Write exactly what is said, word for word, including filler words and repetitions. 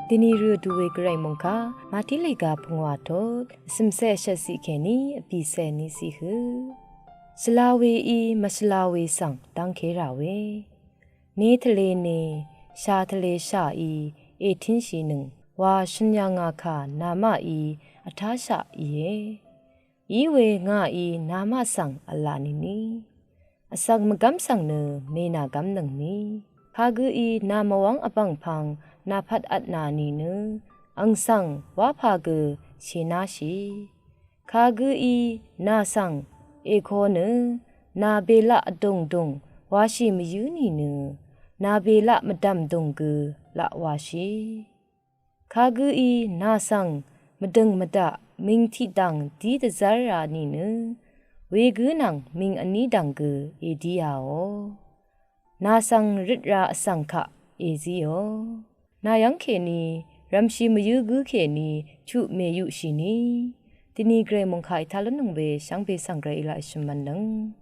Dvni rø du we gvray mungka, Mati lega pungwa tot, vsømse shvtsi keni, vbise ni si hø. Shvla we i, mvshvla we svng, dangke ra we. Ne tvle ne, sha tvle sha i, etin shi nøng, wa shønya nga ka, nama i, vtasha i e. Iwe nga i, nama svng, vla ni ni. Vsak mvgvm svng nø, mena gvm nøng ni. Kagø i, na mvwang vbang pang, na pat at na ni nø. Ang svng, wa pa gø, shena shi. Kagø i, na svng, eko nø, na bela vdung dung, wa shi mvyø ni nø. Na bela mvdvm dung gø, la wa shi. Kagø i, na svng, mvdøng mvda, ming tiq dang, di dvzar ra ni nø. We gø nang, ming vni dang gø, edi ya o. Na svng, rit ra vsvng ka, ezi o. Na yang keni, ramshi mvyø gø keni, chu me yu shi ni. Dvni gvray mungka i talun nung we, shang be svng gvray i la i shvman nøng.